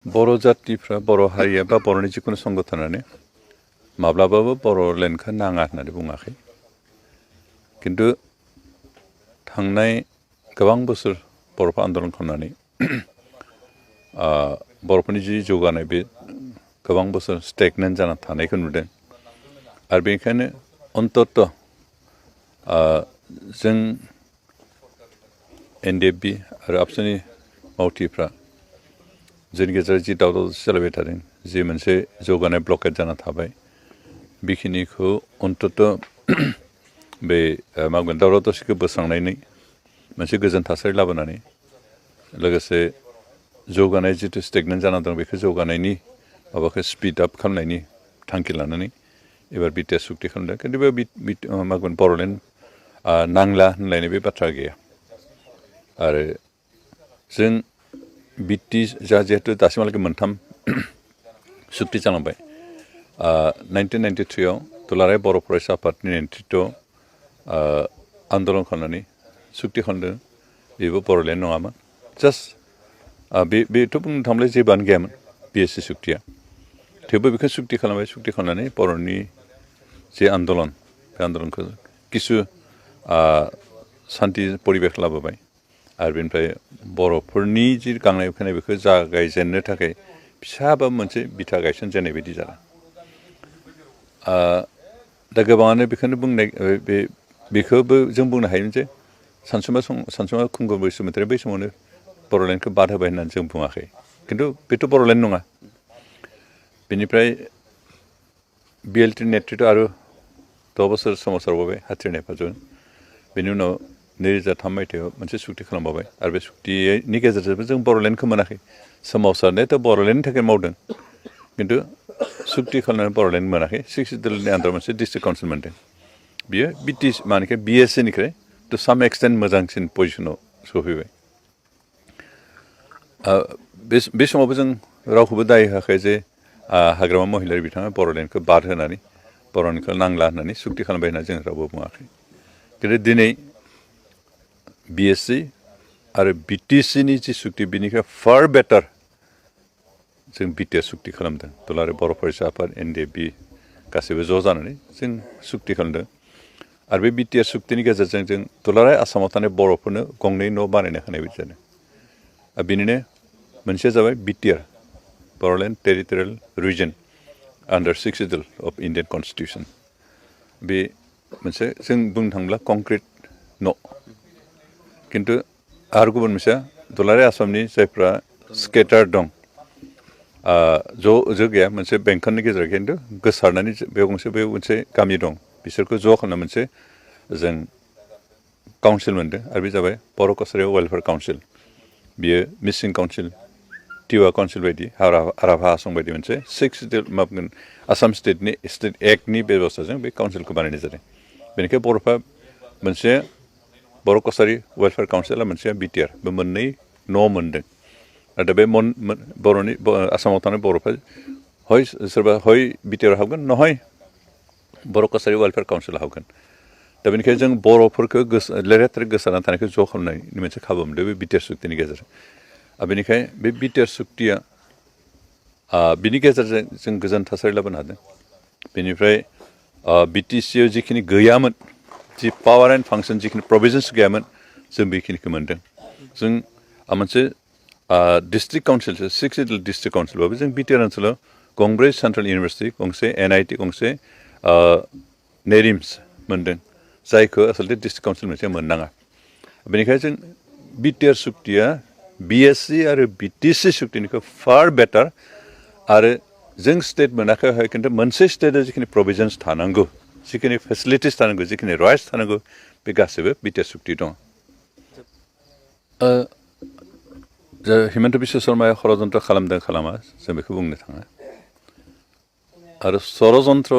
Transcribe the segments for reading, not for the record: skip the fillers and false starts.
बर' जातिफ्रा बर' हारिया बा बर'नि जिखुनु संगठनानो माब्लाबाबो बर'लेण्डखौ नाङा होननानै बुङाखै खिन्थु थांनाय गोबां बोसोर बर'फ्रा आन्दलन खालामनानै बर'फोरनि जि जौगानाय बे गोबां बोसोर स्टेगनेन्ट जाना थानायखौ नुदों आरो बेनिखायनो अन्तत जों एनडिएफबि आरो आबसुनि मावथिफ्रा जोंनि गेजेराव जि दावराव सोलिबाय थादों जि मोनसे जौगानाय ब्लकेट जाना थाबाय बेखिनिखौ अन्तत बे मा बुंगोन दावराव दावसिखौ बोस्रांनानै मोनसे गोजोन थासारि लाबोनानै लोगोसे जौगानाय जिथु स्टेगनेन्ट जाना दं बेखौ जौगानायनि माबाखौ स्पिड आप खालामनायनि थांखि लानानै एबार बिटिआर सुक्ति खालामदों खिन्थु बे मा बुंगोन बर'लेण्ड नांला होनलायनाय बे बाथ्रा गैया आरो जों जिहेतु दासिमहालागै मोनथाम सुक्ति जालांबाय 1993 आव दुलाराय बर' फरायसा आफादनि नेतृत्वआव आन्दलन खालामनानै सुक्ति खालामदों बेबो बर'लेण्ड नङामोन जास्ट बेथ' बुंनो थांब्ला जेबोआनो गैयामोन बिएससि सुक्तिया थेवबो बेखौ सुक्ति खालामबाय सुक्ति खालामनानै बर'नि जे आन्दलन बे आन्दलनखौ किसु सान्ति परिबेक लाबोबाय आरो बेनिफ्राय बर'फोरनि जि गांनाय उखैनाय बेखौ जागायजेननो थाखाय फिसाबा मोनसे बिथा गायसनजेननाय बायदि जादों दा गोबाङानो बेखौनो बुंनाय बेखौबो जों बुंनो हायोमोन जे सानसुमा खुंगुर बैसोमुतिया बै समावनो बर'लेण्डखौ बाद होबाय होननानै जों बुङाखै खिन्थु बेथ' बर'लेण्ड नङा बेनिफ्राय बिएलटि नेतृत्व आरो 10 बोसोर सोमावसारबावबाय हाथियार नेफादजों बेनि उनाव 2003 मायथाइयाव मोनसे सुक्ति खालामबावबाय आरो बे सुक्तिनि गेजेरजोंबो जों बर'लेण्डखौ मोनाखै सोमावसारनायाथ' बर'लेण्डनि थाखाय मावदों खिन्थु सुक्ति खालामनानै बर'लेण्ड मोनाखै 6 सिडुलनि आन्दाराव मोनसे डिस्ट्रिक्ट काउन्सिल मोनदों बियो मानेखे बिएससिनिख्रुइ टु साम एक्सटेन्ट मोजांसिन पजिसनाव सफैबाय बे समावबो जों रावखौबो दाय होआखै जे हाग्रामा महिलारि बिथाङा बर'लेण्डखौ बाद होनानै बर'लेण्डखौ नांला होननानै सुक्ति खालामबाय होनना जों रावबो बुङाखै खिन्थु दिनै बिएससि आरो बिटिसिनि जि सुक्ति बिनिफ्राय फार बेटार जों बिटिआर सुक्ति खालामदों दुलाराय बर' फरायसा आफाद एनडिएफबि गासैबो ज' जानानै जों सुक्ति खालामदों आरो बे बिटिआर सुक्तिनि गेजेरजों जों दुलाराय आसामाव थानाय बर'फोरनो गंनै न' बानायनो होनाय बायदि जादों आरो बेनिनो मोनसेया जाबाय BTR Bodoland territorial region under 6 schedule of Indian constitution बे मोनसे जों बुंनो थाङोब्ला कंक्रिट न' खिन्थु आरो गुबुन मोनसेया दुलाराय आसामनि जायफ्रा स्केटार दं ज' गैया मोनसे बेंखननि गेजेराव खिन्थु गोसारनानै बेयाव मोनसे गामि दं बिसोरखौ ज' खालामना मोनसे जों काउन्सिल मोनदों आरो बे जाबाय बर' कसारि वेलफेयार काउन्सिल बियो मिसिं काउन्सिल टिवा काउन्सिल बायदि हाराफा आसम बायदि मोनसे 6 सिडुल मा बुंगोन आसाम स्टेट एक्टनि बेब'स्थाजों बे काउन्सिलखौ बानायनाय जादों बेनिखायनो बर'फ्रा मोनसे बर' कसारि वेलफेयार काउन्सिला मोनसे बिटिआर बे मोननै न' मोनदों दा बे बर'नि आसामाव थानाय बर'फ्रा सोरबा बिटिआर हाबगोन नहय बर' कसारि वेलफेयार काउन्सिल हाबगोन दा बेनिखायनो जों बर'फोरखौ लेथेरे गोसारनानै थानायखौ ज' खालामनायनि मोनसे खाबु मोनदों बे बिटिआर सुक्तिनि गेजेरजों बेनिखायनो बे बिटिआर सुक्तिया बिनि गेजेरजों जों गोजोन थासारि लाबोनो हादों बेनिफ्राय बिटिसिआव जिखिनि गैयामोन जि पावार एन्ड फांसन जिखिनि प्रभिजन्स गैयामोन जों बेखिनिखौ मोनदों जों मोनसे डिस्ट्रिक्ट काउन्सिल 6 सिडुल डिस्ट्रिक्ट काउन्सिलबाबो जों बिटिआर ओनसोलाव गंब्रै सेन्ट्रेल इउनिभारसिटि गंसे एनआइटि गंसे नेरिम्स मोनदों जायखौ आसलथे डिस्ट्रिक्ट काउन्सिल मोनसे मोननाङा बेनिखायनो जों बिटिआर सुक्तिया बिएससि आरो बिटिसि सुक्तिनिख्रुइ फार बेटार आरो जों स्टेट मोनाखै खिन्थु मोनसे स्टेटआव जिखिनि प्रभिजन्स थानांगौ जिखिनि फेसिलिटिस थानांगौ जिखिनि राइट्स थानांगौ बे गासैबो बिटिआर सुक्ति दङ हिमन्त बिश्व शर्माया षड़यन्त्र खालामदों खालामा जों बेखौ बुंनो थाङा आरो षड़यन्त्र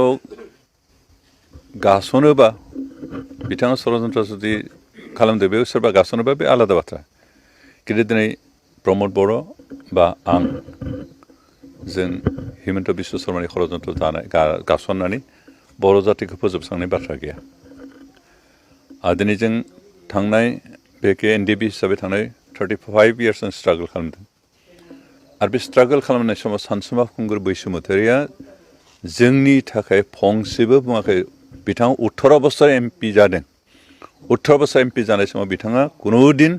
गास'नोबा बिथाङा षड़यन्त्र जुदि खालामदों बेयाव सोरबा गास'नोबा बे आलादा बाथ्रा खिन्थु दिनै प्रमद बर' बा आं जों हिमन्त बिश्व शर्मानि षड़यन्त्र गासननानै बर' जातिखौ फोजोबस्रांनाय बाथ्रा गैया आरो दिनै जों थांनाय बेके एनडिएफबि हिसाबै थांनाय 35 इयार्स जों स्ट्रागल खालामदों आरो बे स्ट्रागल खालामनाय समाव सानसुमा खुंगुर बैसोमुतिया जोंनि थाखाय फंसेबो बुङाखै बिथाङा 18 बोसोर एमपि जादों 18 बोसोर एमपि जानाय समाव बिथाङा कुनुदिन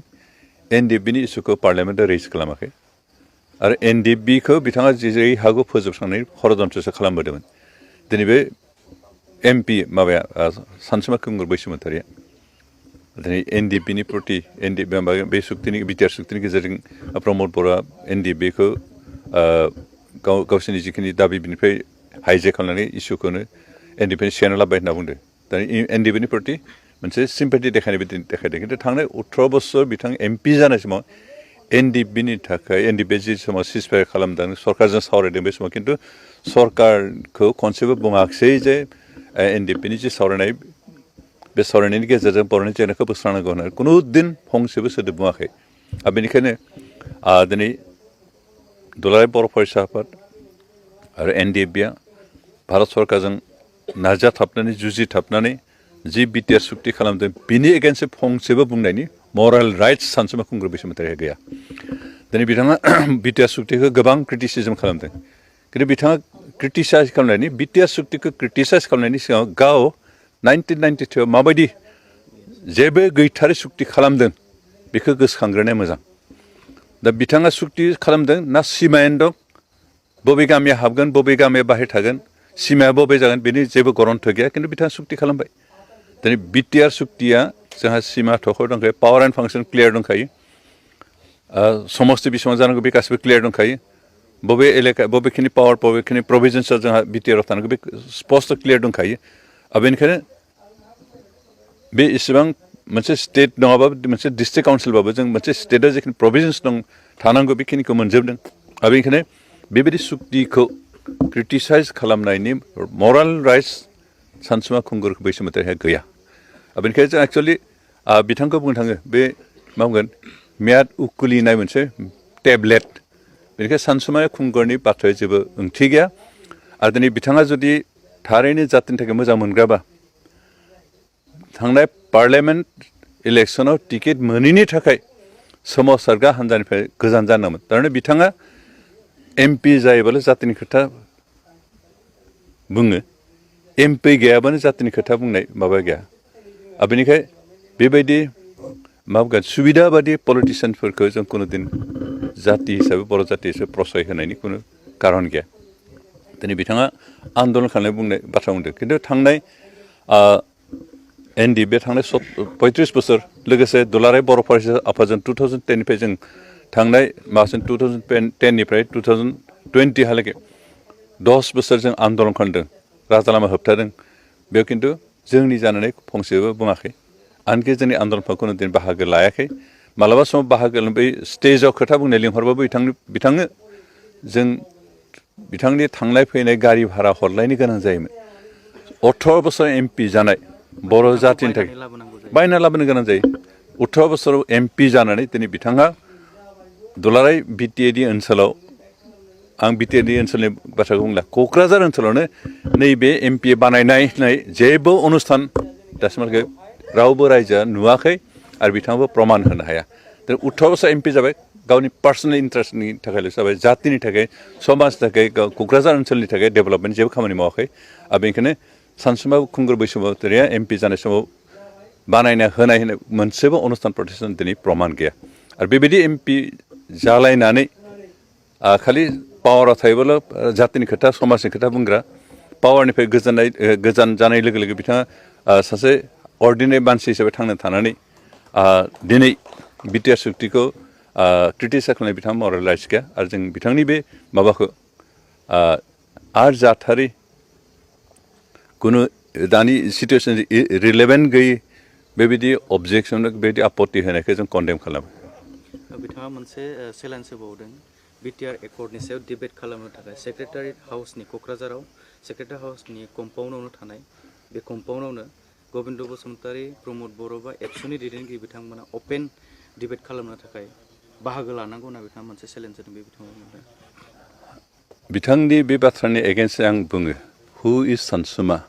एनडिएफबिनि इस्युखौ पार्लियामेन्टआव रेज खालामाखै आरो एनडिएफबिखौ बिथाङा जेरै हागौ फोजोबस्रांनायनि षड़यन्त्रसो खालामबोदोंमोन दिनै बे एमपि माबाया सानसुमा खुंगुर बैसोमुतिया दिनै एनडिएफबिनि प्रति बे सुक्तिनि बिटिआर सुक्तिनि गेजेरजों प्रमद बर'आ एनडिएफबिखौ गावसोरनि जिखिनि दाबि बिनिफ्राय हाइजेक खालामनानै इस्युखौनो एनडिएफबिनि सेना लाबोबाय होनना बुंदों दा एनडिएफबिनि प्रति मोनसे सिम्पेथि देखायनाय बायदि देखायदों खिन्थु थांनाय 18 बोसोर बिथां एमपि जानाय समाव एनडिएफबिनि थाखाय एनडिएफबि जि समाव सिजफायार खालामदों सरकारजों सावरायदों बे समाव खिन्थु सरकारखौ खनसेबो बुङाखिसै जे एनडिएफबिनि जि सावरायनाय बे सावरायनायनि गेजेरजों बर'नि जेंनाखौ बोस्रांनांगौ होननानै कुनुदिन फंसेबो सोदोब बुङाखै आरो बेनिखायनो दिनै दुलाराय बर' फरायसा आफाद आरो एनडिएफबिआ भारत सरकारजों नाजाथाबनानै जुजिथाबनानै जि बिटिआर सुक्ति खालामदों बिनि एगेन्स्टै फंसेबो बुंनायनि मरेल राइट्स सानसुमा खुंगुर बैसोमुतिया गैया दिनै बिथाङा बिटिआर सुक्तिखौ गोबां क्रिटिसिजम खालामदों खिन्थु बिथाङा क्रिटिसाइज खालामनायनि बिटिआर सुक्तिखौ क्रिटिसाइज खालामनायनि सिगाङाव गाव 1992 माबायदि जेबो गैथारै सुक्ति खालामदों बेखौ गोसोखांग्रोनाया मोजां दा बिथाङा सुक्ति खालामदों ना सिमायानो दं बबे गामिया हाबगोन बबे गामिया बाहेर थागोन सिमाया बबे जागोन बेनि जेबो गरन्थ गैया खिन्थु बिथाङा सुक्ति खालामबाय दिनै बिटिआर सुक्तिया जोंहा सिमा थखर दंखायो पावार एन्ड फांसन क्लियार दंखायो समस्ति बेसेबां जानांगौ बे गासिबो क्लियार दंखायो बबे एलेका बबेखिनि पावार बबेखिनि प्रभिजन्सआ जोंहा बिटिआरआव थानांगौ बे स्पष्ट क्लियार दंखायो आरो बेनिखायनो बे इसेबां मोनसे स्टेट नङाबाबो मोनसे डिस्ट्रिक्ट काउन्सिलबाबो जों मोनसे स्टेटआव जिखिनि प्रभिजन्स दं थानांगौ बेखिनिखौ मोनजोबदों आरो बेनिखायनो बेबायदि सुक्तिखौ क्रिटिसाइज खालामनायनि मरेल राइट्स सानसुमा खुंगुर बैसोमुतिया गैया आरो बेनिखायनो जों एक्सुवेलि बिथांखौ बुंनो थाङो बे मा बुंगोन मियाद उखुलिनाय मोनसे टेब्लेट बेनिखायनो सानसुमा खुंगुरनि बाथ्राया जेबो ओंथि गैया आरो दिनै बिथाङा जुदि थारैनो जातिनि थाखाय मोजां मोनग्राबा थांनाय पार्लियामेन्ट इलेक्सनाव टिकेट मोनैनि थाखाय सोमावसारग्रा हान्जानिफ्राय गोजान जानांगौमोन थारमाने बिथाङा एमपि जायोबाल' जातिनि खोथा बुङो एमपि गैयाबानो जातिनि खोथा बुंनाय माबा गैया आरो बेनिखायनो बेबायदि मा बुंगोन सुबिदा बादि पलिटिसियानफोरखौ जों कुनुदिन जाति हिसाबै बर' जाति हिसाबै प्रसय होनायनि कुनु कारन गैया दिनै बिथाङा आन्दलन खालामनाय बुंनाय बाथ्रा बुंदों खिन्थु थांनाय एनडिएफबिआ थांनाय 35 बोसोर लोगोसे दुलाराय बर' फरायसा आफादजों 2010निफ्राय जों थांनाय माबासिम 2010निफ्राय 2020 हालागै 10 बोसोर जों आन्दलन खालामदों राजा लामा होबथादों बेयाव खिन्थु जोंनि जानानै फंसेबो बुङाखै आनखि जोंनि आन्दलनफ्राव कुनुदिन बाहागो लायाखै मालाबा समाव बाहागो बै स्टेजाव खोथा बुंनो लिंहरबाबो बिथांनो जों बिथांनि थांनाय फैनाय गारि भारा हरलायनो गोनां जायोमोन 18 बोसोर एमपि जानाय बर' जातिनि थाखाय बायना लाबोनो गोनां जायो 18 बोसोराव एमपि जानानै दिनै बिथाङा दुलाराय बिटिएडि ओनसोलाव आं बिटिएडि ओनसोलनि बाथ्राखौ बुंला क'क्राझार ओनसोलावनो नैबे एमपि बानायनाय जेबो अनुस्थान दासिमहालागै रावबो रायजोआ नुवाखै आरो बिथाङाबो प्रमान होनो हाया 18 बोसोर एमपि जाबाय गावनि पार्सनेल इन्टारेस्टनि थाखायल' जाबाय जातिनि थाखाय समाजनि थाखाय क'क्राझार ओनसोलनि थाखाय डेभेलपमेन्ट जेबो खामानि मावाखै आरो बेनिखायनो सानसुमा खुंगुर बैसोमुतिया एमपि जानाय समाव बानायना होनाय मोनसेबो अनुस्थान प्रतिष्ठान दिनै प्रमान गैया आरो बेबायदि एमपि जालायनानै खालि पावाराव थायोब्ला जातिनि खोथा समाजनि खोथा बुंग्रा पावारनिफ्राय गोजान जानाय लोगो लोगो बिथाङा सासे अर्डिनारि मानसि हिसाबै थांना थानानै दिनै बिटिआर सुक्तिखौ क्रिटिसाइज खालामनाय बिथाङा मरेल राइट्स गैया आरो जों बिथांनि बे माबाखौ आरो जाथारै कुनु दानि सिटुवेसन रिलेभेन्ट गैयै बेबायदि अबजेक्सन बेबायदि आपत्ति होनायखौ जों कन्डेम खालामो बिथाङा मोनसे चेलेन्ज होबावदों बिटिआर एकर्डनि सायाव डिबेट खालामनो थाखाय सेक्रेटारियेट हाउसनि क'क्राझाराव सेक्रेटारि हाउसनि कम्पाउन्डआवनो थानाय बे कम्पाउन्डआवनो गबिन्द बसुमतारी प्रमद बर' बा एबसुनि दैदेनगिरि बिथांमोना अपेन डिबेट खालामनो थाखाय बाहागो लानांगौ होनना बिथाङा मोनसे चेलेन्ज होदों बे बिथांमोन बिथांनि बे बाथ्रानि एगेन्स्टै आं बुङो हु इज सानसुमा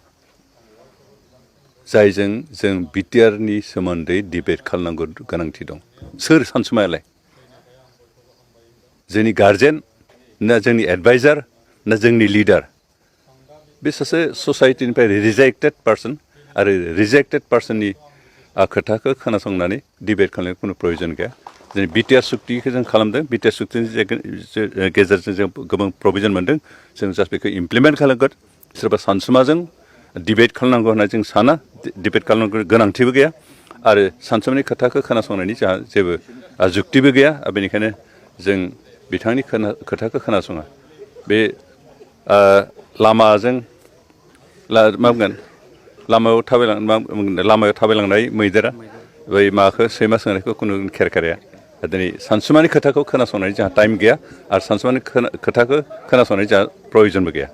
जायजों जों बिटिआरनि सोमोन्दै डिबेट खालामनांगौ गोनांथि दं सोर सानसुमायालाय जोंनि गार्जेन ना जोंनि एडभाइजार ना जोंनि लिडार बे सासे ससाइटिनिफ्राय रिजेक्टेड पार्सन आरो रिजेक्टेड पार्सननि खोथाखौ खोनासंनानै डिबेट खालामनायनि खुनु प्रयजन गैया जों बिटिआर सुक्तिखौ जों खालामदों बिटिआर सुक्तिनि गेजेरजों जों गोबां प्रभिजन मोनदों जों जास्ट बेखौ इमप्लिमेन्ट खालामगोन सोरबा सानसुमाजों डिबेट खालामनांगौ होनना जों साना डिबेट खालामनांगौ गोनांथिबो गैया आरो सानसुमनि खोथाखौ खोनासंनायनि जोंहा जेबो जुक्तिबो गैया बेनिखायनो जों बिथांनि खोथाखौ खोनासङा बे लामाजों मा बुंगोन लामायाव थाबायलांनाय मैदेरा बै माबाखौ सैमा सोंनायखौ खुनु खेर खेराया दिनै सानसुमानि खोथाखौ खोनासंनायनि जोंहा टाइम गैया आरो सानसुमानि खोथाखौ खोनासंनायनि जोंहा प्रयजनबो गैया